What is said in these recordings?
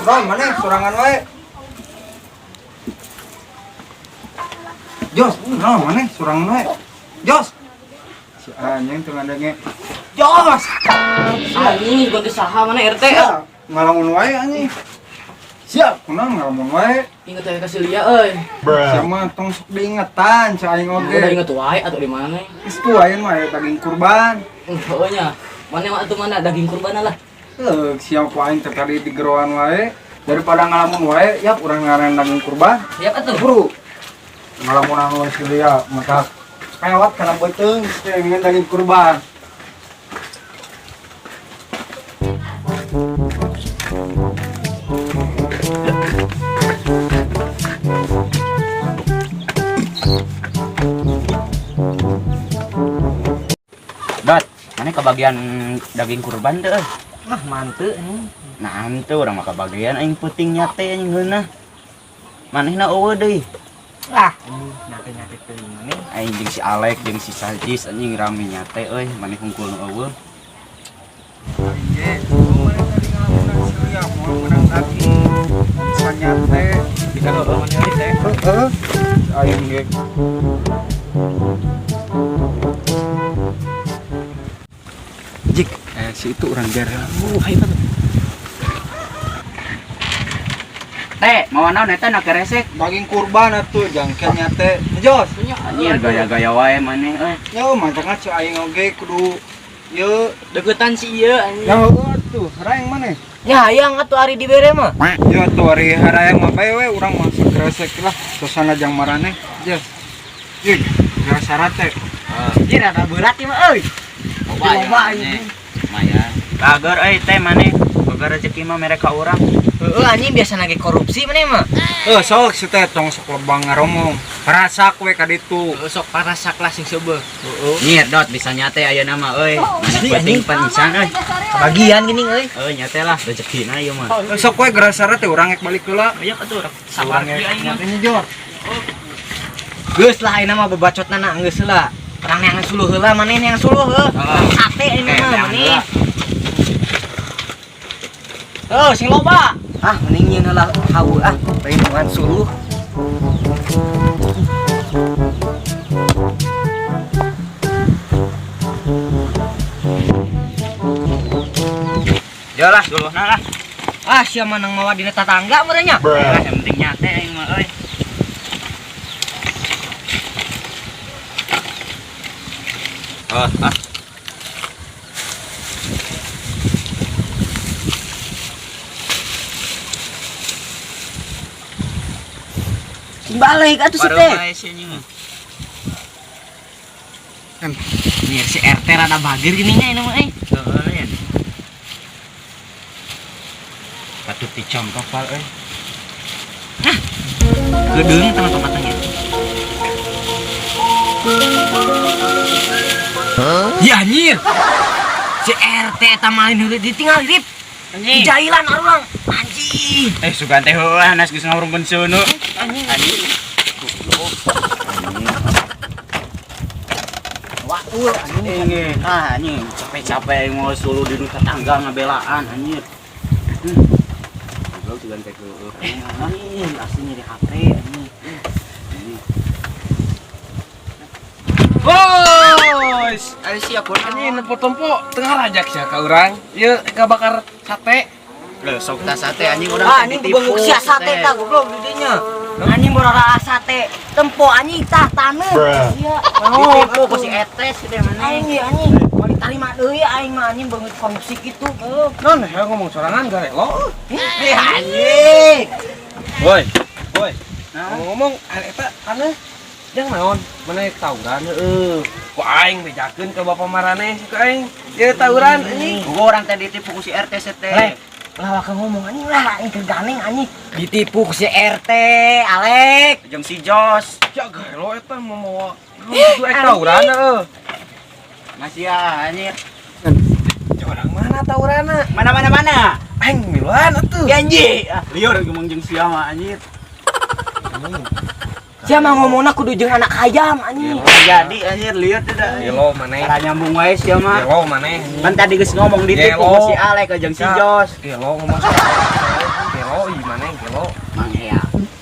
Bro, mana sorangan wae. Jos, nah mana sorangan wae. Jos. Si anjing teu ngadenge. Jos. Anjing ganti saha mana RT? Siap, ngalamun wae anjing. Siap, kunaon ngalamun wae. Ingat ya kasih lia euy. Sia mah tong sok diingetan cai aing oge. Udah inget wae atau di mana? Geus tuaeun wae daging kurban. Heueuh nya. Mana mah atuh mana daging kurban lah. Heuh, siap ku aing teh tadi di geroan wae. Daripada ngalamun wae, yap urang ngaran daging kurban. Siap atuh. Bro. Ngalamunan wae si Lia, maka lewat kana beuteung dengan daging kurban. Dot, mana kebagian daging kurban tuh? Nah, manteu anjing. Nah, ente urang mah kebagian aing peuting nyate anjing geunah. Manehna eueuh deui. Ah, anjing nyate-nyate teuing maneh. Aing jeung si Alek jeung si Sajis anjing rame nyate euy, maneh hungkul nu eueuh. Ye, mana tadi ngalamunan si Lia mau menang daging. Bisa nyate. Bisa heueuh maneh teh. Heeh. Aing ge. Jik, si itu orang daerah. Hayu atuh. Teh, mau naon eta na keresek? Daging kurban atuh jangkel nyate. Jos. Anjir gaya-gaya wae maneh euy. Yo, mantapna ci aing oge kudu ye. Deketan si ieu anjing. Ya heueuh atuh, harayang maneh. Ya hayang atuh ari dibere mah. Ya atuh ari harayang mah bae we urang mah sakresek lah suasana jang maraneh. Jos. Jik, geus sarate. Anjir rada berat ieu mah euy. Loba anjing. Lumayan. Kager euy teh maneh. Boga rezeki mah mere ka urang. Heueuh anjing biasa nage korupsi maneh mah. Eh, sok si teh tong sok lebang ngaromong. Rasak we ka ditu. Heueuh sok parasak lah sing seubeuh. Heeh. Nyir dot bisa nyate ayeuna mah euy. Maneh peuting pisan euy. Kebagian gini euy. Euy nyate lah rezekina ieu mah. Eh, sok we geus sarate urang ek balik heula. Aya atuh urang Sabar sabar aing mah. Nyatenya jor. Geus lah ayeuna mah bebacotna na geus heula. Urang neangan suluh heula maneh neangan suluh heuh. Sate ayeuna mah maneh. Heuh sing loba. Ah mending nyeun heula hawu ah perlindungan suluh. Yo lah suluhna lah. Ah sia mah nang mawa dina tatangga meureun nya. Lah yang penting nyate aing mah euy. Oh, ah. Sing balik atuh si teh. Baru si anjing mah. Nih si RT rada bagir gini nya ini mah euy. Heeh ya. Patut dicontoh pal euy. Geudeung teman tempatnya. Ya anjir. Si RT eta malin heureuy ditinggal hirip. Anjing. Jailan arurang. Anjing. Eh sugan teh heueuh anas geus ngawurungkeun seuneu. Anjing. Anjing. Waktu anjing. Anjing. Ah anjing capek-capek mau suluh di nu tetangga ngabelaan anjir. Goblok sugan teh heueuh. Anjing asli nyeri HP anjing. Bos, Ayo siap pun. anjing nempo-tempo tengah rajak sia ka urang. Ieu ka bakar sate. Lho sok tas sate anjing urang Ah teh anjing ditipu. benguk sia sate tah goblok di dinya. Anjing borora sate tempo anjing tah taneuh. Iya. Ditipu ku si Etes teh maneh. Anjing anjing. Mau diterima deui aing mah anjing beungeut korupsi kitu. Heuh. Non, heuh ngomong sorangan garelo. Eh anjing. Woi, woi. Nah. Ngomong-ngomong eta taneuh jang naon? Mana tawuran heueuh. Ku aing bejakeun ka bapak maraneh ku aing. Ieu tawuran anjing. Gua orang teh ditipu ku si RT teh. Leh, lah waka ngomong anjing lah aing keur ganeng anjing. Ditipu ku si RT, Alek. Jeung si Jos. Ya garelo eta mau mawa. Itu ek tawuran heueuh. Masih ya anjir. Orang mana tawuranna? Mana mana mana. Aing miluan atuh. Janji. Ah, liur ngomong jeung sia mah anjir. Sia mah ngomongna kudu jeung anak hayam anjing. Jadi anjir liur teh da. Gelo maneh. Cara nyambung wae sia mah. Gelo maneh. Kan tadi geus ngomong ditipu ku si Alek jeung si Jos. Gelo ngomong sorangan. Gelo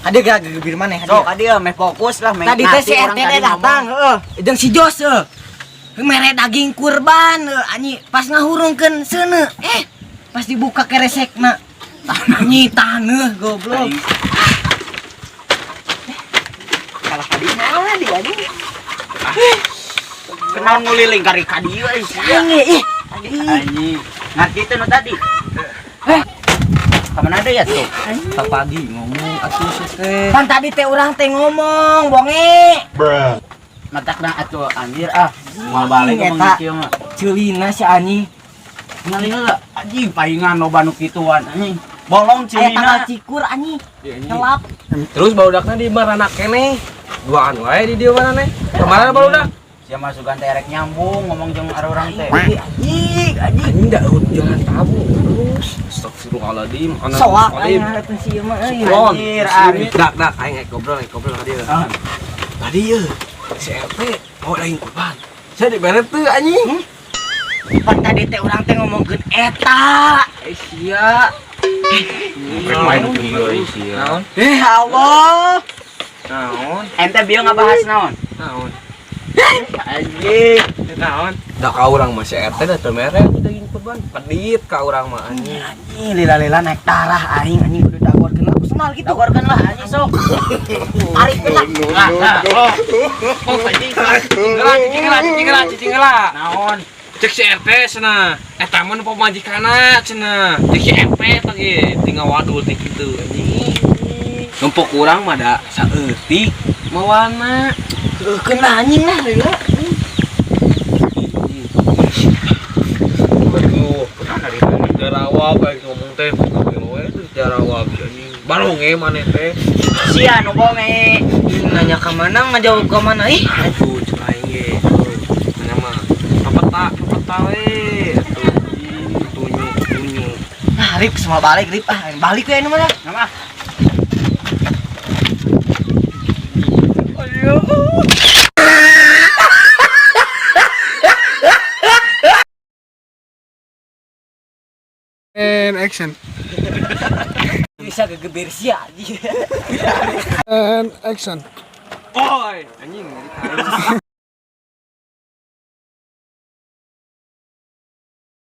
Kadieu geura gegebir maneh. Sok kadieu meh fokus lah meh. Tadi teh si RT teh datang, heeh. Jeung si Jos heuh. Mere daging kurban heuh, anjing pas ngahurungkeun seuneu. Pas dibuka keresekna. Anjing taneuh goblok. Kalah kadi mana di anjing. Kenal nguliling kari kadieu euy sia. Anjing ih. Anjing. Ngerti teu nu tadi? Kamana deui atuh? Pagi ngomong atuh si teh. Pan tadi teh urang teh ngomong, bonge. Matakna atuh anjir ah. Moal balik ngomong Eta. kieu mah. Ceulina si anjing. Ngali heula anjing paingan loba nu kituan anjing. Bolong Aya tanggal ceulina. cikur anjing. Ngelap. Terus barudakna di marana keneh. Duaan wae di dieu maraneh. Kemana barudak? Sia mah sugan teh rek nyambung ngomong jeung arurang teh. Anjing, anjing. Anjing da jalan tabu terus. Astagfirullahaladzim. Anak Soak alim. aing hareupeun si ieu mah euy. Sukron. Anjir, Ari. Dak dak aing ngobrol ka dieu. Ah. Tadi ye si RT mau daging kurban. Saya dibere teu anjing. Pan tadi teh urang teh ngomongkeun eta. Sia. Main kieu sia. Naon? Allah. Naon? Ente bieu ngabahas naon? Naon? Anjing. Naon? Da ka urang mah si RT da teu mere daging kurban. Pedit ka urang mah anjing. Anjing lila-lila naik darah aing anjing kudu dagorkeun lah ku senal gitu. Dagorkeun lah anjing sok. Tarik lah. Lah, lah. Oh, anjing. Cicing heula, cicing heula, cicing heula. Naon? Cek si RT cenah. Eta mah nu pamajikanna cenah. Cek si RT teh ge tinggal wadul teh kitu anjing. Numpuk urang mah da saeutik mawana. Keun lah anjing lah lila. Aduh, jarawab aing ngomong teh we jarawab anjing. Baronge maneh teh. Sia nu bonge. Nanya ka mana ngajawab ka mana ih. Aduh, cek aing ge. Mana mah kapeta, kapeta we. Atuh, tunjuk, tunjuk. Nah, Rip semua balik Rip ah balik we anu mah. Nama. And action. Bisa gegebir sia anjing. And action. Oi, anjing.